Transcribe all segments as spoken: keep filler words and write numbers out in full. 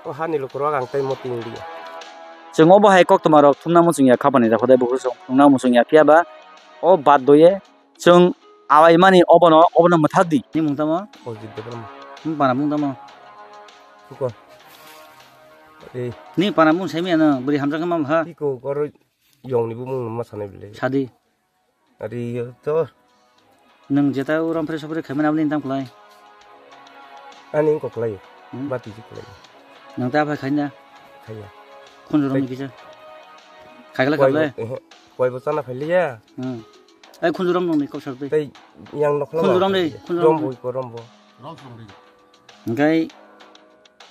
O hani lukurok ang tei muting di. Chwng obo hai koktwma rok thumna muchung ya khapani da khodai bukhuk chwng thumna muchung ya phiya ba o bad doye chwng awai mani obono obono mwthak di. Ni mung tamo? Ojit Debbarma. Ni para mung tamo? Kuko. Eh. Ni para mung sai miyano bwrwi hamjak ma ha? Iko goro yong ni bumung ma sanai bile. Sadi. Ari yo to. Nwng jeta o rompre sopre khaimani aboni tam khlai? Ani wngkok khlai. Hmm? Bati ji khlai. Nwng ta phai khaina? Khaiya. Khunju romni kisa? Khaikla kable? Koi bo chana phailiya. Hmm. Ai khunju rom nongni kok sartwi. Tei yang nokla. Khunju romni, khunju romni. Rombo iko rombo. Hwnkhe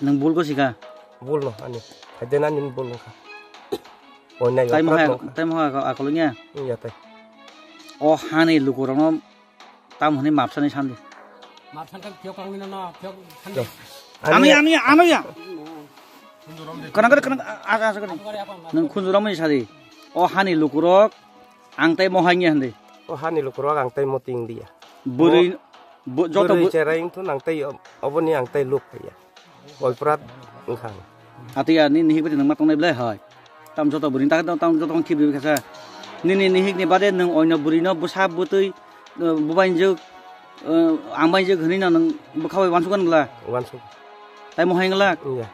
nwng bul gosi kha? Bul no ani. Haiden ani bul wngkha. Onai tai moha, tai moha akol wngya? Wngya tai. O hani lukurokno tamo hwnwi mapsani sandi. Mapsan khe phiyok kangni no, phiyok sandi. Ano ya, ano ya, ano ya. Kanang kare, kanang, a, a, a, nwng khunju romni sadi. O hani lukurok ang tai moha wngya hwndi. O hani lukurok ang tai muting diya. Bwrwi, bo, joto bwrwi bo- cherai wngthun ang tai ob-, oboni ang tai luk phaiya. Oi prat wngkha ang. Atiya nini hik bwtwi nangma tongnai belai hai. Tam joto bwrwini tak tam joto khibri khasa. Nini nihik ni bade nwng oino bwrwino bwsa bwtwi, eh, bubainjwk, eh, ang bainjwk hwnwi no nwng bwkha bai uansuk kan bwla? Uansuk. Tai mohai wngla? Iya.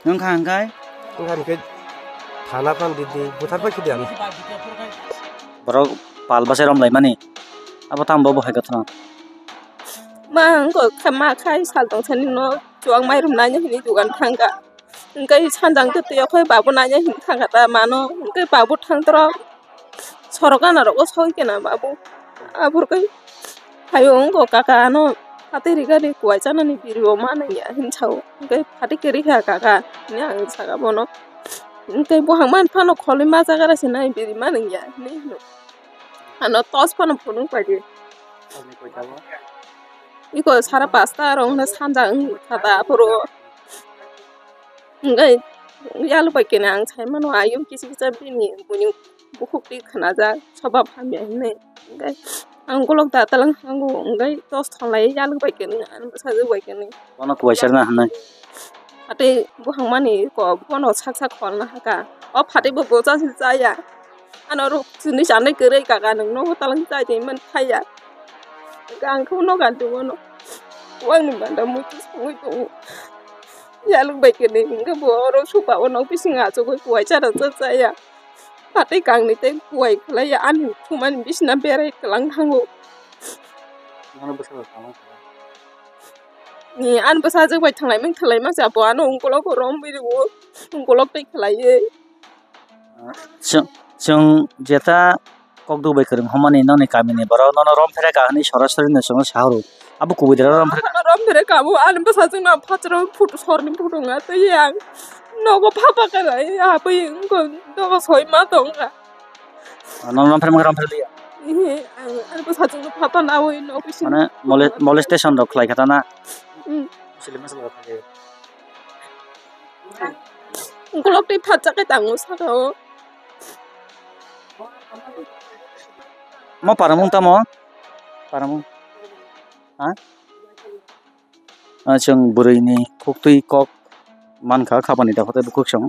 Wngkha hwnkhe? Wngkha hwnkhe thana phano di di, buthar bai khidi ano. Borok pal bachai romlaimani. Abo tamo bo hai khe thang. Ma wngkha ma khai sal tong sani no chuwak mairum naina hini dugan thangkha. Wngkhe sanjang twi twi okhai babu naina hini thangkha ta mano. Wngkhe babu thangtro. Sorok gana rogo soi kena babu. Abur kai hayo wngko kaka ano hatiri gari kuwai chanani biri bo mananya hinsao. Hwnkhe phatik kwrwi kha kaka hinwi ang saka bono. Hwnkhe buhang man phano kholwi ma jaga rasi nai biri mananya hinwi hino. Ano tos phano phunuk paidi. Iko sara pasta rok hwnkhe sanja wngkha da aphuru. Hwnkhe yalo bai kene ang sai mano ayung kisa kisa bini buini bukhuk twi khwnajak sobab hamya hinwi. Hwnkhe ang ukulok da talang hango hwnkhe tos thonglai yalo bai kene ano bwsajwk bai kene. Bono kuwai serna hinwi. Phatwi buphang mani ko bono sak sak kholna haka. O phatwi bo bocha se chaya. Ano rok chini chanai kwrwi kaka nwng nogo talang chai twi man khaya. Hwnkhe ang khe nogo ang tongmano. Wangni banda muitu songwi tongo. Yalwk bai kene hwnkhe bo oro supa o nok bisingo achugwi kuwai chana cha chaya. Phatwi kangni tei kuwai khlaiya ani thumani bisina berai kwlang thango. Nono bwsajwk tamo. Ni ani bwsajwk bai thanglaimani thanglaima cha bo ano ungkolok romwi rwo ungkolok tei khlaiwi. Chwng, chwng jeta kokduk bai kwrwng hwnmani nokni kamini borok nono rom phere ka hwnwi sorasori no chwngno sa horo. Abo kubui dera rom phere ka? Ano rom phere ka bo ani bwsajwk no phataro photo sorni photo wngya tei ang nogo phapa khe rai habwi wngkha nogo soi ma tongkha. Nono rom phere ma rom phere liya? Ehe, ang ani bwsajwk no phapa nawi nok bisingo. Mane mole-, molestation rok khlai kha ta na? Hmm. Sili masala rok khlai. Ukolok tei phatsa khe tango saka o. Mo paramung tamo? Paramung. Ha? Ah, chwng bwrwini khuktwi kok mankha khapani dakhote bukhuk chwng.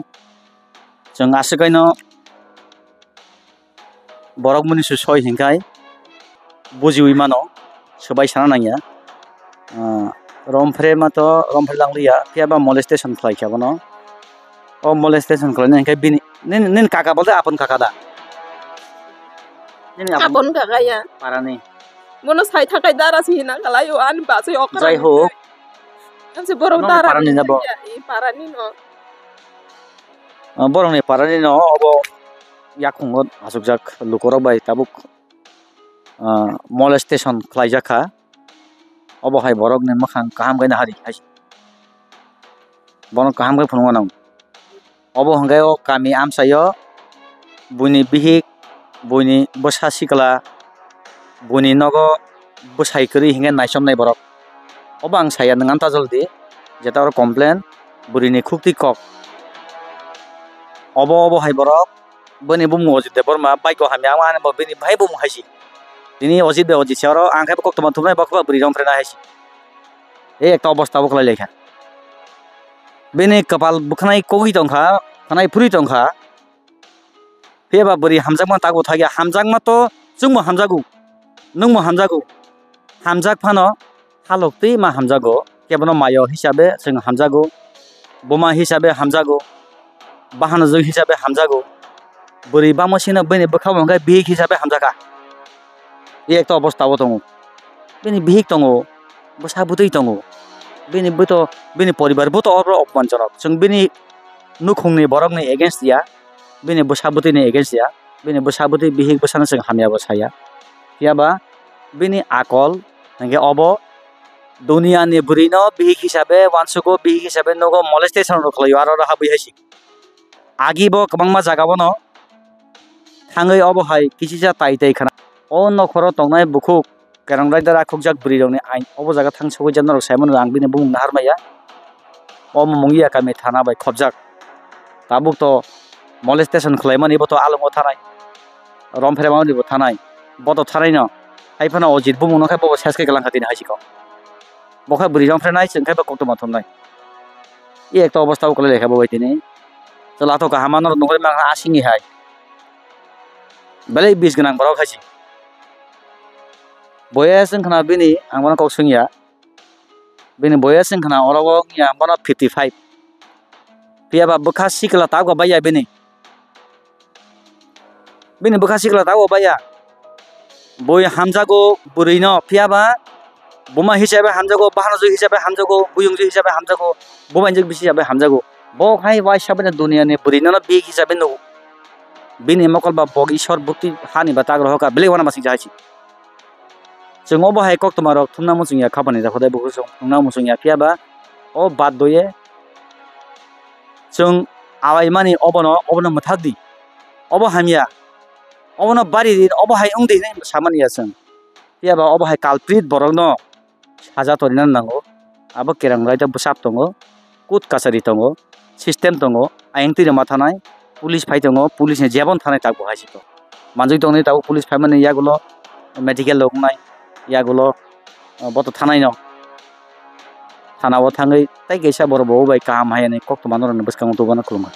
Chwng aswkaino borok muni se soi hinkhai bujiwi mano, swbai sana nangya. Ah, romphre ma to romphre langliya, phiya ba molestation khlai kha bono. O molestation khlaina hinkhe bini, nini, nini kaka bolte apon kaka da? Nini apon kaka ya. Parani. Bono sai thakai dara si hina khalai o ani bachai okra. Jai ho. Ang se borok dara parani na bo. I parani no. Ah, borokni parani no obo yakungo achukjak lukurok bai tabuk, ah, molestation khlaijak kha. Obo hai borokni mwkhang kaham khe nahari hai se. Bono kaham khe phunukna nango. Obo hwnkhe o kami amchaio buini bihik, buini bwsa sikla, buini nogo bwsai kwrwi hinkhe naichomnai borok. Obo ang saya nwng antajol di, jeta oro complain, bwrwini khuktwi kok. Obo, obo hai borok, bini bumung Ojit Debbarma, bike o hamya wngmani bo bini bhai bumung hai se. Tini Ojit bai Ojit se oro, ang khe bo koktwma thumnai, bo khe bo bwrwi romphrenai hai se. Ei ekta obosta bo khlai lai kha. Bini kwpal bwkhanai kogwi tongkha, khwnai phurwi tongkha. Phiya ba bwrwi hamjakma tago thakya, hamjakma to chwngbo hamjago, nwngbo hamjago. Hamjak phano halok twi ma hamjago, kebono mayo hisabe chwng hamjago, buma hisabe hamjago, bahanajwk hisabe hamjago. Bwrwi bamo sino bini bwkha bo hwnkhe bihik hisabe hamjakha. Ei ekta obostha o tongo. Bini bihik tongo, bwsa bwtwi tongo. Bini bwto, bini poribar bwto obro opmanjonok. Chwng bini nukhungni borokni against ya, bini bwsa bwtwini against ya, bini bwsa bwtwi bihik bwsano chwng hamya bo saya. Phiya ba bini akol hwnkhe obo duniani bwrwino bihik hisabe uansugo, bihik hisabe nogo, molestation rok khlaio aro oro habwi hai se. Agi bo kwbangma jaga bono thangwi obo hai kisisa tai tai khna. O nokhoro tongnai bukhuk Kerang Raida rakhukjak bwrwi rokni ain obo jaga thang sogwi jab norok sai mano ang bini bumung nahar maya. Omo Mungia kami thana bai khobjak. Tabuk to molestation khlaimani bo to alongo thanai. Rom pheremani bo thanai. Bo to thanai no. Hai phano o jit bumung no khai bo bo ses khe galang kha tini hai sikho. Bo khai bwrwi rong phrenai chwng khai bo koktwma thumnai. Ei ekta obostha o kwlai laikha bo bai tini. Chwla to kaham norok nugwi mankha asingni hai. Belai bis gwnang borok hai se. Boyes wngkha na bini, ang bono kok swngya. Bini boyes wngkha na oro o wngya bono fifty five. Phiya ba bwkha sikla tabuk baiya bini. Bini bwkha sikla tabuk baiya. Bui hamjago bwrwi no, phiya ba buma hisabe hamjago, bahanajwk hisabe hamjago, buyungjwk hisabe hamjago, bubainjwk bisi hisabe hamjago. Bo khai waisa bini duniya ni bwrwi no bihik hisabe nugo. Bini mokol ba bok Ishwar bukti hani ba tagra hoka belai wana masing jahai si. Chwng obo hai koktwma rok thumna muchung ya, khapani da khodai bukhuk chwng thumna muchung ya, phiya ba o bad doye chwng awaimani obono, obono mwthak di. Obo hamya. Obono bari di, obo hai wng di hinwi samani ya chwng. Phiya ba obo hai culprit borok no saja torina nango. Abo Kerang Raida bwsap tongo, court kachari tongo, system tongo, ayang twi rwma thanai, police phai tongo, police ni jebon thanai tabuk hai se to. Manjui tongni tabuk police phaimani yagulo medical rok wngnai, yagulo, uh, boto thanai no. Thana o thangwi tai kaisa borok bo bai kaham hai ani koktwma norokni bwskango tubuna khulumkha.